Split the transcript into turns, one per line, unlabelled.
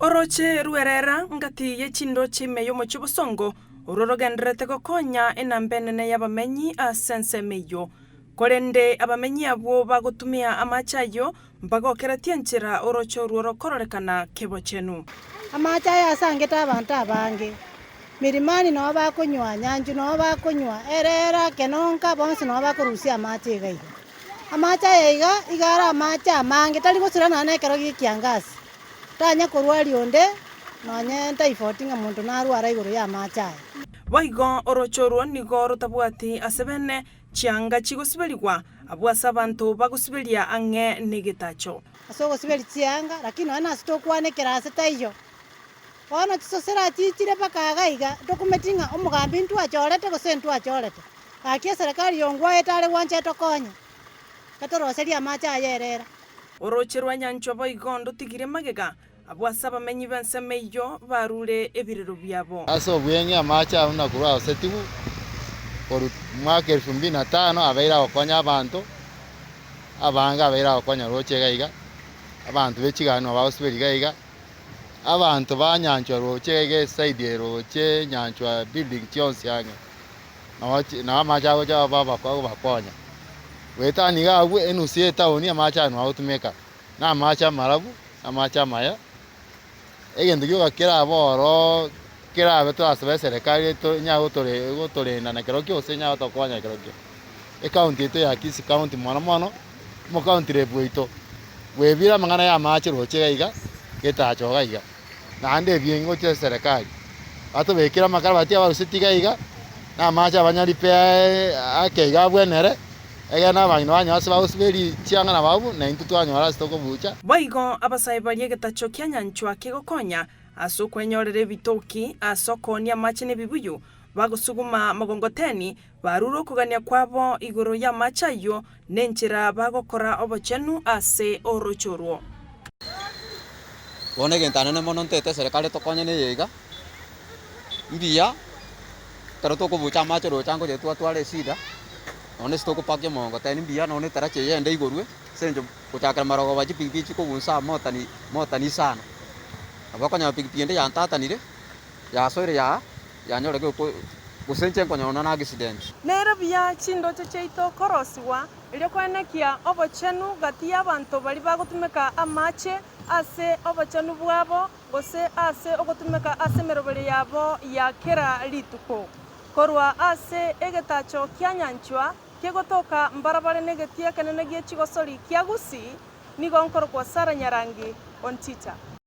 Oroche rw'ereera ngati ye chindoche ime y'omochie bosongo, orwo rogendererete gokonya enamba enene y'abamenyi ase ensemo eyio. Korende abamenyi abwo bagotumia amache ayio mbagokeretie enchera oroche orwo rokororekana kebochenu.
Amache aya asangete abanto abange, Milimani nao bakonywa, Nyanchu nao bakonywa, Erera, Kenonka, bonsi nao bakorusia amache iga iga. Amache aya iga, iga are amache amange, tari gosira nonya na ekero gi'ekiangasi. Tanya korwaria onde nonye ntaifoti ng'a monto narware igoro y'amache aya.
Boigo oroche orwo nigo rotabwati ase bene chianga chigosiberigwa, abwo ase abanto bagosiberia ang'e negetacho.
Ase ogosiberia chianga, lakini nonya nase tokwanekera ase taiyo. Bono chisosera chiichire mpaka iga iga, ntokumeti ng'a omogambi ntwachorete gose ntwachorete. Gaki eserekari yongwae etare gwancha etokonye, etoroserie amache aya erera.
Orooche rwa nyanchwa boigo ndotigire magega, abwo ase abamenyi b'ensemo eyio barure ebirero biabo.
Ase obweng'e amache ao buna korwa arosetigwe korwa mwaka elfu mbili na tano abeire agokonya abanto abange abeire agokonya roche iga iga, abanto be chigari nabo bagosiberia iga iga, abanto ba nyanchwa roche iga iga eside eye roche nyanchwa building chionsi ang'e. Nabo amache agocha abakonya. Goetania iga abwo enusu ya etaoni amache aya nigo agotumeka, na amache amarabu, na amache amaya, egento gioka kerabe oroo kerabe torasabe eserekari enyare gotore gotorenda na kerokio gose enyare gotokonya kerokio. Ecounty yaito ya Kisii county mono mono, omocounty rep oito, bwebire amang'ana ya amache roche iga iga, getacho iga iga. Naende ebieng'e gochia ase eserekari, batobekere amakara batia abaruseti iga iga, na amache abanyaripe ake iga abwenere, egere na abang'ina banyore ase bagosiberia chianga nabarabwo, na intwe twanyora ase tokobucha.
Boigo abasae baria egetacho kia nyanchwa kegokonya ase okwenyorera ebitoki ase okoonia amache na ebibuyu, bagosuguma mogongoteni, barure okogania kwabo igoro y'amache ayio, nenchera bagokora obochenu ase oroche orwo.
Bono egento anene mono ntaete eserekari etokonye neye iga, mbuya ekero tokobucha amache roche ango twatwara eshida, nonya ase tokopakia omogongoteni mbuya nonya etaracha eye ende igorwe, ase eng'encho gochakera marogoba chipikipiki chikogunsa motani motani sana. Nabo okonyora pikipiki ende yantatanire, yasoire yaa. Yanyore gose inche nkonyora nonya na accident.
Nere buya chindoche chiaito korosigwa, erio koenekia obochenu gati y'abanto baria bagotumeka amache ase obochenu bwabo, gose ase ogotumeka ase emeroberio yabo ya kera rituko. Korwa ase egetacho kia nyanchwa kegotoka mbarabare negetii ekenene gie chigosori kia Gusii, nigo nkorokwa Sarah Nyarangi Ontita.